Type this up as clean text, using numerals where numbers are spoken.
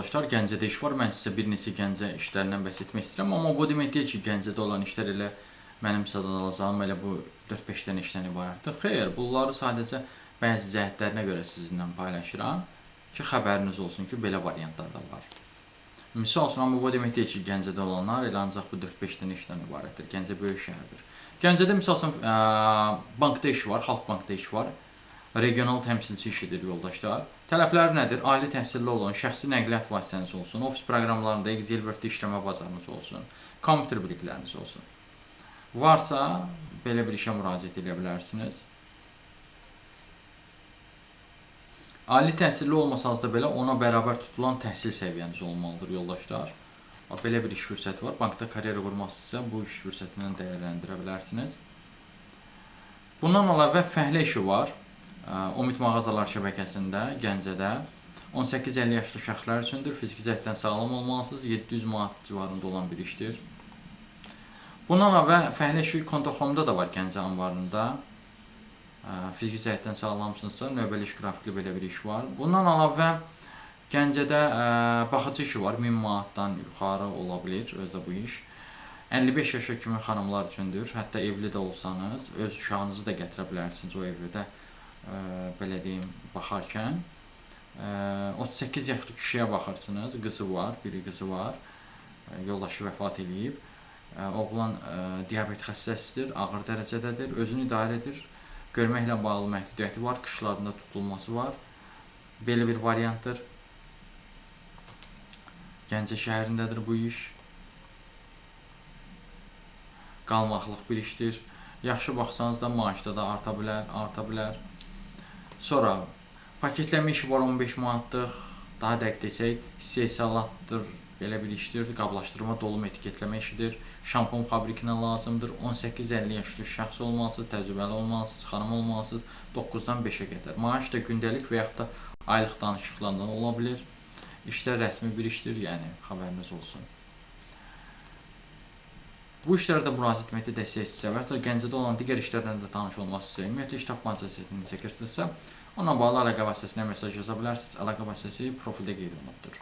yoldaşlar, Gəncədə iş var. Mən sizə bir neçə Gəncə işlərindən bəhs etmək istəyirəm, amma bu demək deyil ki, Gəncədə olan işlər elə mənim sadalacağım elə bu 4-5 dənə işdən ibarətdir. Xeyr, bunları sadəcə bəzi cəhətlərinə görə sizinlə paylaşıram ki, xəbəriniz olsun ki, belə variantlar da var. Misal üçün, amma bu demək deyil ki, Gəncədə olanlar elə ancaq bu 4-5 dənə işdən ibarətdir. Gəncə böyük şəhərdir. Gəncədə misal üçün bankda iş var, Xalq Bankda iş var. Regional təmsilçi işidir yoldaşlar. Tələblər nədir? Ali təhsilli olun, şəxsi nəqliyyat vasitəniz olsun, ofis proqramlarında Excel, Word-də işləmə bacarınız olsun, kompüter bilikləriniz olsun. Varsa belə bir işə müraciət edə bilərsiniz. Ali təhsilli olmasanız da belə ona bərabər tutulan təhsil səviyyəniz olmalıdır yoldaşlar. Bax, belə bir iş fürsəti var. Bankda karyera qurmaq istəyirsə bu iş fürsətindən dəyərləndirə bilərsiniz. Bundan əlavə fəhlə işi var. Umid mağazalar şəbəkəsində Gəncədə 18-50 yaşlı şəxslər üçündür. Fiziki cəhətdən sağlam olmalısınız. 700 manat civarında olan bir işdir. Bundan əlavə fəhlə işi Kontoxomda da var Gəncə anbarında. Fiziki cəhətdən sağlamsınızsa, növbəli iş qrafikli belə bir iş var. Bundan əlavə Gəncədə baxıcı işi var. 1000 manatdan yuxarı ola bilir özdə bu iş. 55 yaşa kimi xanımlar üçündür. Hətta evli də olsanız, öz uşağınızı da gətirə bilərsiniz o evdə, belə deyim, baxarkən. 38 yaşlı kişiyə baxırsınız, qızı var, biri qızı var. Yoldaşı vəfat eləyib. Oğlan diabet xəstəsidir, ağır dərəcədədir, özünü idarə edir. Görməklə bağlı məhdudiyyəti var, qışlarında tutulması var. Belə bir variantdır. Gəncə şəhərindədir bu iş. Qalmaqlıq bir işdir. Yaxşı baxsanız da maaşda da arta bilər, arta bilər. Sonra paketləmə işi var 15 manatlıq. Daha dəqiq desək, istehsalatdır, belə bir işdir. Qablaşdırma, dolum, etiketləmə işidir. Şampun fabrikinə lazımdır. 18-50 yaşlı şəxs olmalısınız, təcrübəli olmalısınız, xanım olmalısınız. 9-dan 5-ə qədər. Maaş da gündəlik və yaxud da aylıq danışıqlarından ola bilir. İşlər rəsmi bir işdir, yəni xəbəriniz olsun. Bu işlərə də müraciət etməkdə dəstək istəyirsə və ya da Gəncədə olan digər işlərlə də tanış olmaq istəyirsə, ümumiyyətlə iş tapmaca setini çəkirsinizsə, onunla bağlı əlaqə vasitəsinə mesaj yaza bilərsiniz. Əlaqə vasitəsi profildə qeyd olunubdur.